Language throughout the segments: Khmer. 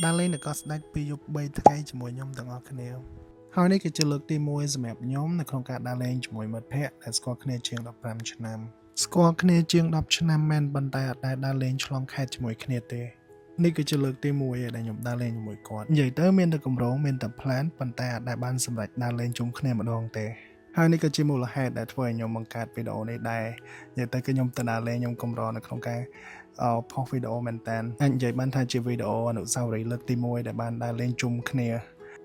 ដើរលេងនៅកោះស្ដេចពីរយប់3ថ្ងៃជាមួយខ្ញុំទាំងអស់គ្នាហើយនេះគឺជាលើកទី1សម្រាប់ខ្ញុំនៅក្នុងការដើរលេងជាមួយមិត្តភ័ក្តិដែលស្គាល់គ្នាជាង15ឆ្នាំស្គាល់គ្នាជាង10ឆ្នាំមែនប៉ុន្តែអត់ដែលដើរលេងឆ្លងខេត្តជាមួយគ្នាទេនេះគឺជាលើកទី1ដែលខ្ញុំដើរលេងជាមួយគាត់និយាយទៅមានតែកម្រងមានតែ plan ប៉ុន្តែអត់ដែលបានសម្រេចដើរលេងជុំគ្នាម្ដងទេហើយនេះក៏ជាមូលហេតុដែលធ្វើឲ្យខ្ញុំបង្កើតវីដេអូនេះដែរនិយាយទៅគឺខ្ញុំទៅដើរលេងខ្ញុំកម្រនៅក្នុងការ អផុសវីដេអូមែនតើអាចនិយាយបានថាជាវីដេអូអនុស្សាវរីយ៍លើកទី1ដែលបានដើរលេងជុំគ្នា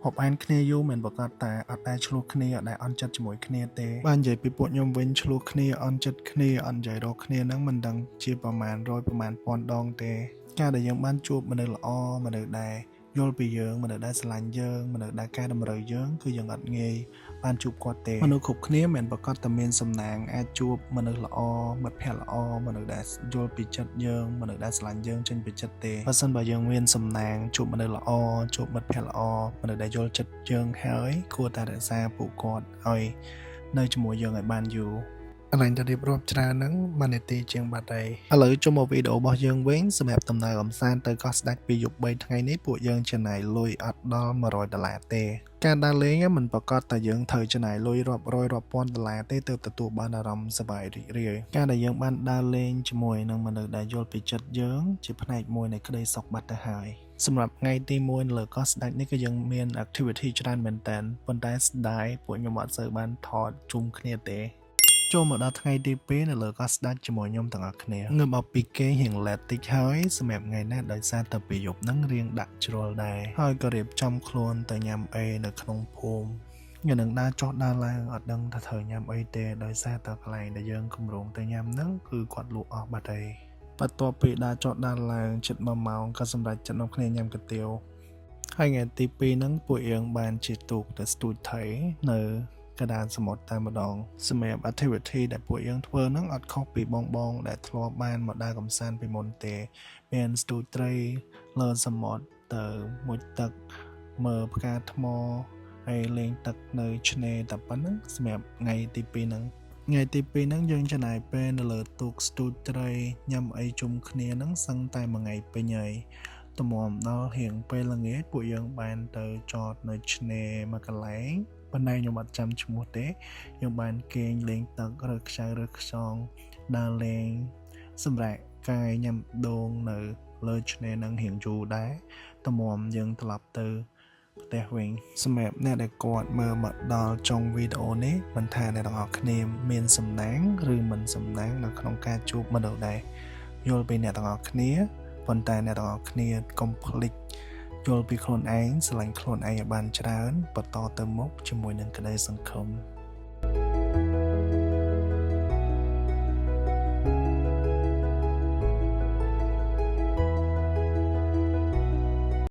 ហប់អានគ្នាយូរមិនប្រកាសតែអត់ដែលឆ្លោះគ្នាអត់ដែលអន់ចិត្តជាមួយគ្នាទេបាននិយាយពីពួកខ្ញុំវិញឆ្លោះគ្នាអន់ចិត្តគ្នាអន់និយាយរកគ្នាហ្នឹងមិនដឹងជាប្រមាណរយប្រមាណពាន់ដងទេការដែលយើងបានជួបមនុស្សល្អមនុស្សដែលយល់ពីយើងមនុស្សដែលស្រឡាញ់យើងមនុស្សដែលកែតម្រូវយើងគឺយើងអត់ងាយបានជួបគាត់ទេមនុស្សគ្រប់គ្នាមិនប្រកាសតែមានសំណាងអាចជួបមនុស្សល្អមិត្តភក្តិល្អមនុស្សដែលយល់ពីចិត្តយើងមនុស្សដែលស្រឡាញ់យើងចេញពីចិត្តទេបើសិនបើយើងមានសំណាងជួបមនុស្សល្អជួបមិត្តភក្តិល្អមនុស្សដែលយល់ចិត្តយើងហើយគួរតែរក្សាពួកគាត់ឲ្យនៅជាមួយយើងឲ្យបានយូរឥឡូវទៅរៀបរាប់ច្រើនហ្នឹងមួយនាទីជាងបាត់ហើយឥឡូវចូលមកវីដេអូរបស់យើងវិញសម្រាប់ដំណើរកម្សាន្តទៅកោះស្ដេចពីយប់3ថ្ងៃនេះពួកយើងចំណាយលុយអត់ដល់100ដុល្លារទេការដើរលេងមិនប្រកាសតែយើងត្រូវចំណាយលុយរាប់រយរាប់ពាន់ដុល្លារទេទើបទទួលបានអារម្មណ៍សប្បាយរីករាយការដែលយើងបានដើរលេងជាមួយនឹងមនុស្សដែលយល់ពីចិត្តយើងជាផ្នែកមួយនៃក្តីសុខបាត់ទៅហើយសម្រាប់ថ្ងៃទី1នៅលើកោះស្ដេចនេះក៏យើងមាន activity ច្រើនមែនតើប៉ុន្តែស្ដាយពួកខ្ញុំអត់សូវបានថតជុំគ្នាទេ ចូលមកដល់ថ្ងៃទី2នៅលើកោះស្ដេចជាមួយខ្ញុំទាំងអស់គ្នាងើបមកពីគេងរៀង late តិចហើយសម្រាប់ថ្ងៃនេះដោយសារតែពេលយប់ហ្នឹងរៀងដាក់ជ្រុលដែរហើយក៏រៀបចំខ្លួនទៅញ៉ាំអីនៅក្នុងភូមិថ្ងៃនឹងដើរចុះដើរឡើងអត់ដឹងថាត្រូវញ៉ាំអីទេដោយសារតែកន្លែងដែលយើងគម្រោងទៅញ៉ាំហ្នឹងគឺគាត់លក់អស់បាត់ហើយបន្ទាប់ពីដើរចុះដើរឡើងជិត1ម៉ោងក៏សម្រេចចិត្តនាំគ្នាញ៉ាំគុយទាវហើយថ្ងៃទី2ហ្នឹងពួកយើងបានជិះទូកទៅស្ទូចត្រីនៅកណ្ដាលសមុទ្រតែម្ដងសម្រាប់ activity ដែលពួកយើងធ្វើហ្នឹងអត់ខុសពីបងបងដែលធ្លាប់បានមកដើរកម្សាន្តពីមុនទេ មានស្ទូចត្រីលើសមុទ្រទៅមុជទឹកមើលផ្កាថ្មហើយលេងទឹកនៅឆ្នេរតែប៉ុណ្្នឹងសម្រាប់ថ្ងៃទី2ហ្នឹងថ្ងៃទី2ហ្នឹងយើងចំណាយពេលនៅលើទូកស្ទូចត្រីញ៉ាំអីជុំគ្នាហ្នឹងសឹងតែមួយថ្ងៃពេញហើយទម្រាំដល់រៀងពេលល្ងាចពួកយើងបានទៅចតនៅឆ្នេរមួយកន្លែងប៉ុន្តែខ្ញុំអត់ចាំឈ្មោះទេយើងបានគេងលេងទឹករើខ្ចៅរើខ្យងដើរលេងសម្រាប់កាយញ៉ាំដូងនៅលើឆ្នេរនឹងរៀងយូរដែរទម្រាំយើងត្រឡប់ទៅផ្ទះវិញសម្រាប់អ្នកដែលគាត់មើលមកដល់ចុងវីដេអូនេះមិនថាអ្នកទាំងអស់គ្នាមានសំណាងឬមិនសំណាងនៅក្នុងការជួបមនុស្សដែរយល់ពីអ្នកទាំងអស់គ្នាប៉ុន្តែអ្នកទាំងអស់គ្នាកុំភ្លេចយល់ពីខ្លួនឯងស្រឡាញ់ខ្លួនឯងឲ្យបានច្រើនបន្តទៅមុខជាមួយនឹងក្តីសង្ឃឹម។